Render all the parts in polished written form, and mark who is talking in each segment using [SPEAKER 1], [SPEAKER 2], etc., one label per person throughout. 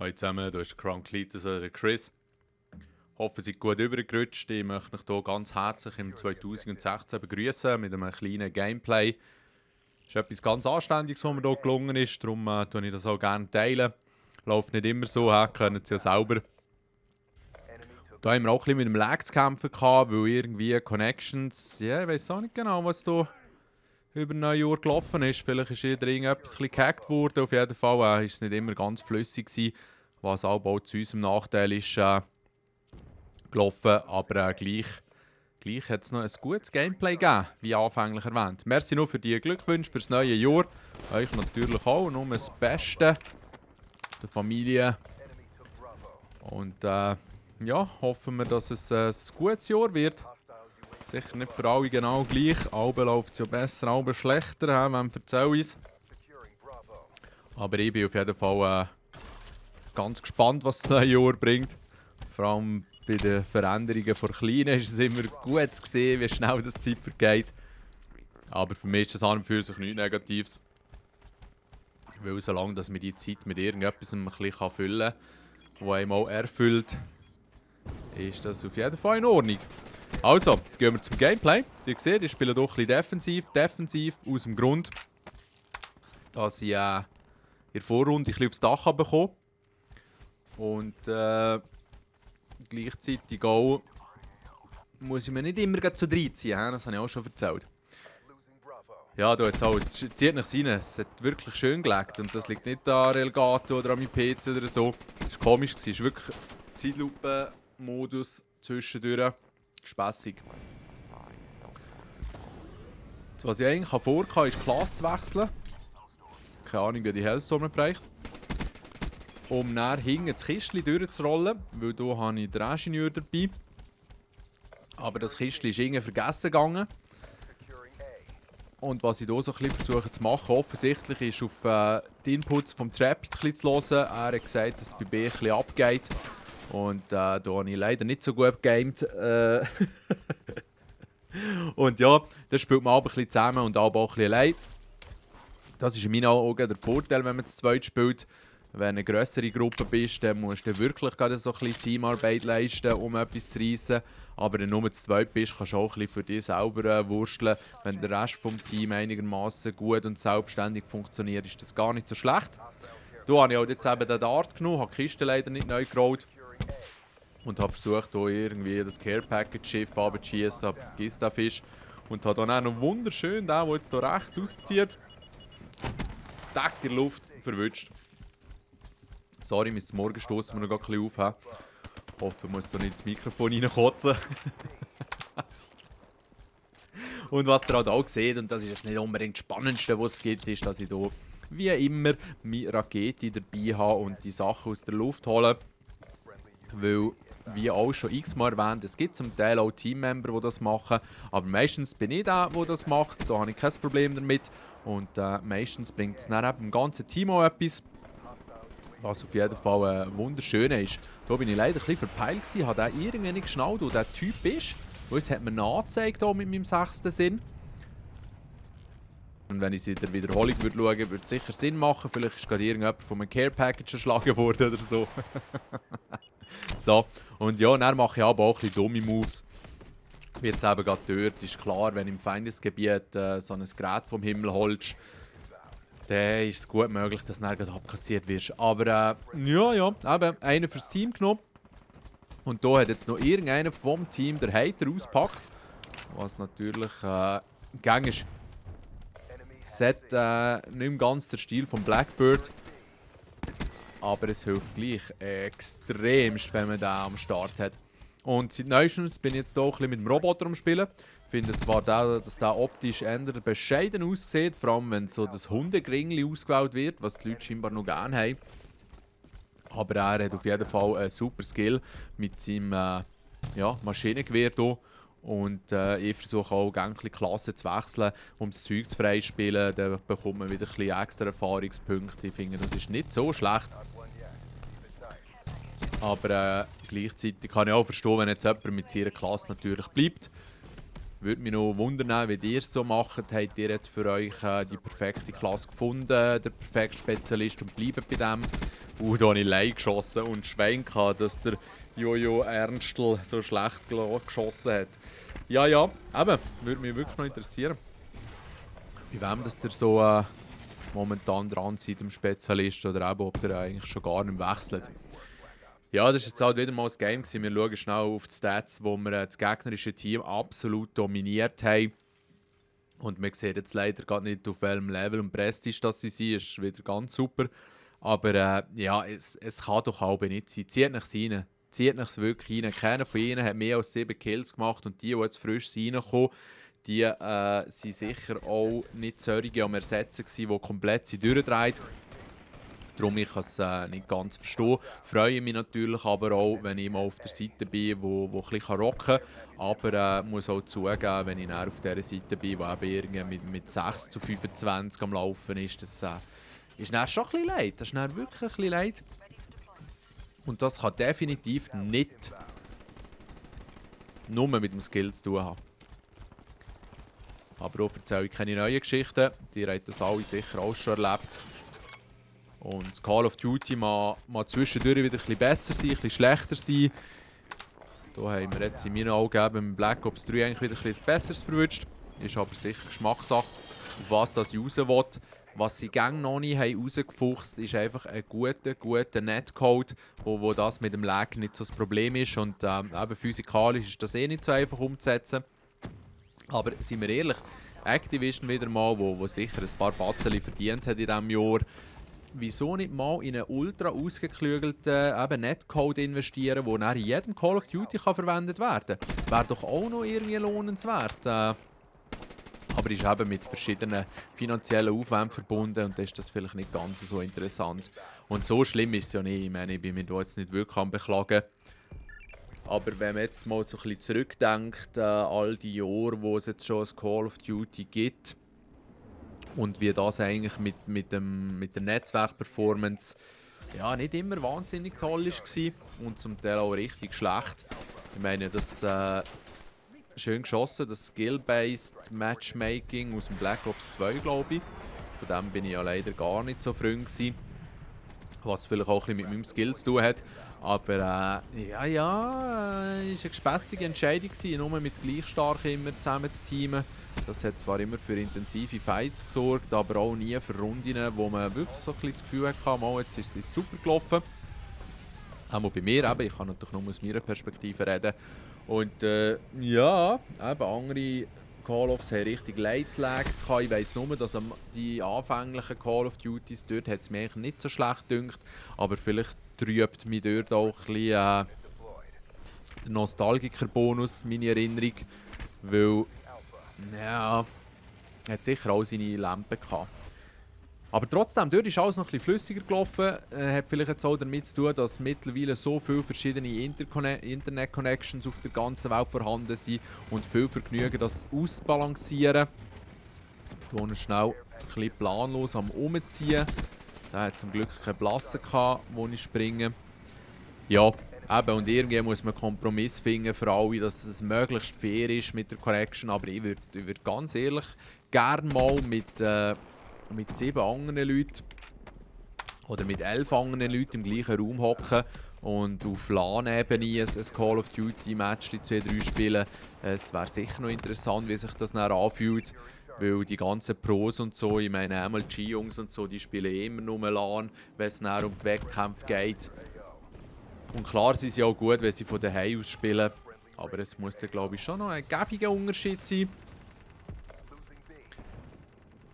[SPEAKER 1] Hallo zusammen, hier ist Crown Cletus oder Chris. Hoffe, ihr seid gut übergerutscht. Ich möchte euch hier ganz herzlich im 2016 begrüßen mit einem kleinen Gameplay. Es ist etwas ganz Anständiges, was mir hier gelungen ist, darum teilen ich das auch gerne. Teilen. Läuft nicht immer so, können Sie ja selber. Da haben wir auch ein bisschen mit dem Lag zu kämpfen gehabt, weil irgendwie Connections, ja, ich weiß auch nicht genau, was da über 9 Uhr gelaufen ist. Vielleicht ist jeder irgendetwas gehackt worden. Auf jeden Fall war es nicht immer ganz flüssig gewesen, was auch zu unserem Nachteil ist gelaufen. Aber gleich hat es noch ein gutes Gameplay gegeben, wie anfänglich erwähnt. Merci noch für die Glückwünsche fürs neue Jahr. Euch natürlich auch. Nur das Beste der Familie. Und ja, hoffen wir, dass es ein gutes Jahr wird. Sicher nicht für alle genau gleich. Alben läuft es ja besser, Alben schlechter, wenn erzähle ich es. Aber ich bin auf jeden Fall ganz gespannt, was das neue Jahr bringt. Vor allem bei den Veränderungen von Kleinen ist es immer gut zu sehen, wie schnell das Zeit vergeht. Aber für mich ist das an und für sich nichts Negatives. Weil solange dass man die Zeit mit irgendetwas ein bisschen füllen kann, das einem auch erfüllt, ist das auf jeden Fall in Ordnung. Also, gehen wir zum Gameplay. Ihr seht, ich spiele doch ein bisschen defensiv aus dem Grund, dass ich in der Vorrunde ein bisschen aufs Dach bekommen und gleichzeitig auch muss ich mir nicht immer zu reinziehen, das habe ich auch schon erzählt. Ja, da jetzt auch, zieht nicht rein, es hat wirklich schön gelegt und das liegt nicht an Elgato oder an meinem PC oder so. Das war komisch, es ist wirklich Zeitlupen-Modus zwischendurch. Spässig. So, was ich eigentlich vorhatte, ist die Klasse zu wechseln. Keine Ahnung, wie die Hellstorm bereicht. Um dann hinten das Kistchen durchzurollen, weil hier habe ich den Ingenieur dabei. Aber das Kistchen ist irgendwie vergessen gegangen. Und was ich hier so ein bisschen versuche zu machen, offensichtlich ist auf die Inputs vom Trap zu hören. Er hat gesagt, dass es bei B ein bisschen abgeht. Und da habe ich leider nicht so gut gegamed. Und ja, das spielt man auch ein bisschen zusammen und auch ein bisschen allein. Das ist in meinen Augen der Vorteil, wenn man zu zweit spielt. Wenn du eine grössere Gruppe bist, dann musst du wirklich gerade so ein bisschen Teamarbeit leisten, um etwas zu reissen. Aber wenn du nur zu zweit bist, kannst du auch ein bisschen für dich selber wursteln. Wenn der Rest vom Team einigermaßen gut und selbstständig funktioniert, ist das gar nicht so schlecht. Da habe ich auch jetzt eben den Dart genommen, habe die Kiste leider nicht neu gerollt. Und habe versucht, hier irgendwie das Care Package Schiff runterzuschießen, aber vergiss den Fisch. Und habe dann auch noch wunderschön den, der jetzt hier rechts rauszieht, Deck in der Luft verwünscht. Sorry, mein Morgen stoßen wir noch ein bisschen auf. Ich hoffe, ich muss hier nicht ins Mikrofon reinkotzen. Und was ihr halt auch seht, und das ist jetzt nicht unbedingt das Spannendste, was es gibt, ist, dass ich hier wie immer meine Rakete dabei habe und die Sachen aus der Luft hole. Weil, wie auch schon x-mal erwähnt, es gibt zum Teil auch Teammember, die das machen. Aber meistens bin ich der, der das macht. Da habe ich kein Problem damit. Und meistens bringt es dann eben dem ganzen Team auch etwas. Was auf jeden Fall wunderschön ist. Da bin ich leider ein bisschen verpeilt gewesen, habe den irgendwie nicht geschnallt, wo der Typ ist. Weil es hat mir angezeigt mit meinem 6. Sinn. Und wenn ich sie in der Wiederholung schauen würde, würde es sicher Sinn machen. Vielleicht ist gerade irgendjemand von einem Care Package erschlagen worden oder so. So, und ja, dann mache ich aber auch ein bisschen dumme Moves. Wie jetzt eben gerade dort, ist klar, wenn du im Feindesgebiet so ein Gerät vom Himmel holst, dann ist es gut möglich, dass du dann abkassiert wirst. Aber ja, eben einer fürs Team genommen. Und da hat jetzt noch irgendeiner vom Team der Hater ausgepackt. Was natürlich gang ist. Es hat nicht mehr ganz der Stil von Blackbird. Aber es hilft gleich extremst, wenn man den am Start hat. Und seit neuestens bin ich jetzt hier auch ein bisschen mit dem Roboter am Spielen. Ich finde zwar, dass der optisch eher bescheiden aussieht, vor allem wenn so das Hundegringli ausgewählt wird, was die Leute scheinbar noch gerne haben. Aber er hat auf jeden Fall einen super Skill mit seinem Maschinengewehr hier. Und ich versuche auch gerne Klassen zu wechseln, um das Zeug zu freispielen. Dann bekommt man wieder ein bisschen extra Erfahrungspunkte. Ich finde, das ist nicht so schlecht. Aber gleichzeitig kann ich auch verstehen, wenn jetzt jemand mit seiner Klasse natürlich bleibt. Würde mich noch wundern, wie ihr es so macht. Habt ihr jetzt für euch die perfekte Klasse gefunden, der perfekte Spezialist und bleibt bei dem? Da habe ich Leih geschossen und Schwein gehabt, dass der Jojo Ernstl so schlecht geschossen hat. Ja, eben, würde mich wirklich noch interessieren. Bei wem das der so momentan dran seid, im Spezialist, oder eben, ob der eigentlich schon gar nicht wechselt. Ja, das war jetzt halt wieder mal das Game gewesen. Wir schauen schnell auf die Stats, wo wir das gegnerische Team absolut dominiert haben. Und man sieht jetzt leider gar nicht, auf welchem Level und Prestige das sie sind. Das ist wieder ganz super. Aber ja, es kann doch halb nicht sein. Zieht nichts rein. Zieht nichts wirklich rein. Keiner von ihnen hat mehr als 7 Kills gemacht. Und die jetzt frisch reinkommen, die sind sicher auch nicht solche am Ersetzen gewesen, die komplett durchdrehen. Darum ich kann es nicht ganz verstehen. Freue mich natürlich aber auch, wenn ich mal auf der Seite bin, wo ein bisschen rocken kann. Aber muss auch zugeben, wenn ich dann auf dieser Seite bin, wo eben irgendwie mit 6:25 am Laufen ist, das ist dann schon ein bisschen leid. Das ist dann wirklich ein bisschen leid. Und das kann definitiv nicht nur mit dem Skill zu tun haben. Aber auch erzähle ich keine neuen Geschichten. Die habt das alle sicher auch schon erlebt. Und das Call of Duty mal zwischendurch wieder ein bisschen besser sein, ein bisschen schlechter sein. Da haben wir jetzt in meinen Augen beim Black Ops 3 eigentlich wieder ein bisschen Besseres verwünscht. Ist aber sicher Geschmackssache, auf was das ich raus will. Was sie gang noch nicht rausgefuchst haben, ist einfach ein guter Netcode, wo das mit dem Lag nicht so das Problem ist. Und eben physikalisch ist das eh nicht so einfach umzusetzen. Aber sind wir ehrlich, Activision wieder mal, wo sicher ein paar Batzen verdient hat in diesem Jahr, wieso nicht mal in einen ultra ausgeklügelten Netcode investieren, der nach jedem Call of Duty verwendet werden kann? Wäre doch auch noch irgendwie lohnenswert. Aber ist eben mit verschiedenen finanziellen Aufwänden verbunden und dann ist das vielleicht nicht ganz so interessant. Und so schlimm ist es ja nicht. Ich meine, ich bin mich da jetzt nicht wirklich am Beklagen. Aber wenn man jetzt mal so ein bisschen zurückdenkt, all die Jahre, wo es jetzt schon ein Call of Duty gibt, und wie das eigentlich mit der Netzwerkperformance ja, nicht immer wahnsinnig toll war und zum Teil auch richtig schlecht. Ich meine, das schön geschossen, das Skill-Based Matchmaking aus dem Black Ops 2, glaube ich. Von dem bin ich ja leider gar nicht so Freund gewesen, was vielleicht auch ein bisschen mit meinem Skill zu tun hat. Aber war eine gespässige Entscheidung gewesen, nur mit gleich stark immer zusammen zu teamen. Das hat zwar immer für intensive Fights gesorgt, aber auch nie für Runden, wo man wirklich so ein bisschen das Gefühl hatte, mal, jetzt ist es super gelaufen. Auch bei mir, eben, ich kann natürlich nur aus meiner Perspektive reden. Und ja, eben andere Call-Offs haben richtig Leidslag gehabt. Ich weiss nur, dass die anfänglichen Call of Duties, dort hat es mir eigentlich nicht so schlecht gedünkt, aber vielleicht trübt mich dort auch ein bisschen der Nostalgiker-Bonus, meine Erinnerung, weil ja, hat sicher auch seine Lampen gehabt. Aber trotzdem, dort ist alles noch ein bisschen flüssiger gelaufen. Hat vielleicht jetzt auch damit zu tun, dass mittlerweile so viele verschiedene Internet-Connections auf der ganzen Welt vorhanden sind und viel Vergnügen, das auszubalancieren. Hier ist schnell ein bisschen planlos am Umziehen. Da hat zum Glück keine Blasse gehabt, wo ich springe. Ja, eben, und irgendwie muss man einen Kompromiss finden für alle, dass es möglichst fair ist mit der Correction. Aber ich würde ganz ehrlich gerne mal mit 7 anderen Leuten oder mit 11 anderen Leuten im gleichen Raum hocken und auf LAN-Ebene ein Call of Duty Match 2-3 spielen. Es wäre sicher noch interessant, wie sich das dann anfühlt. Weil die ganzen Pros und so, ich meine MLG-Jungs und so, die spielen immer nur LAN, wenn es dann um die Wettkämpfe geht. Und klar sind sie auch gut, wenn sie von daheim aus spielen. Aber es muss dann, glaube ich, schon noch ein gäbiger Unterschied sein.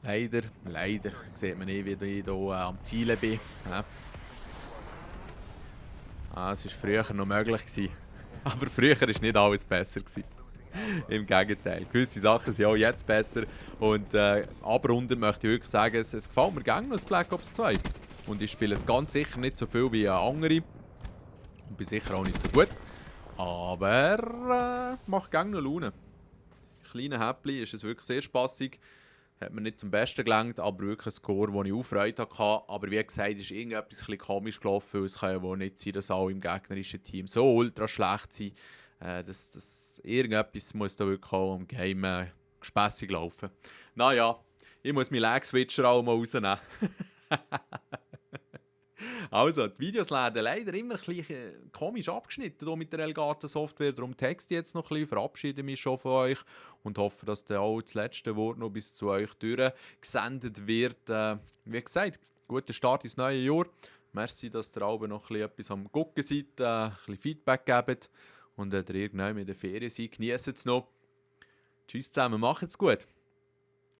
[SPEAKER 1] Leider sieht man nicht, wie ich hier am Zielen bin. Ja. Es war früher noch möglich gewesen. Aber früher war nicht alles besser gewesen. Im Gegenteil. Gewisse Sachen sind auch jetzt besser. Und abrunden möchte ich wirklich sagen, es gefällt mir gerne noch das Black Ops 2. Und ich spiele jetzt ganz sicher nicht so viel wie andere. Und bin sicher auch nicht so gut. Aber macht gerne noch Laune. Kleine Häppchen ist es wirklich sehr spassig. Hat mir nicht zum Besten gelangt, aber wirklich ein Score, den ich auch Freude hatte. Aber wie gesagt, ist irgendetwas ein bisschen komisch gelaufen. Es kann ja wohl nicht sein, dass alle im gegnerischen Team so ultra schlecht sind. Irgendetwas muss da wirklich auch am Game gespässig laufen. Naja, ich muss meinen Lag-Switcher auch mal rausnehmen. Also, die Videos werden leider immer ein bisschen komisch abgeschnitten hier mit der Elgato-Software. Darum texte ich jetzt noch ein bisschen, verabschiede mich schon von euch und hoffe, dass dann auch das letzte Wort noch bis zu euch durchgesendet wird. Wie gesagt, guter Start ins neue Jahr. Merci, dass ihr alle noch ein bisschen etwas am Gucken seid, ein bisschen Feedback gebt und ihr irgendwann in der Ferien seid. Genießt es noch. Tschüss zusammen, macht's gut.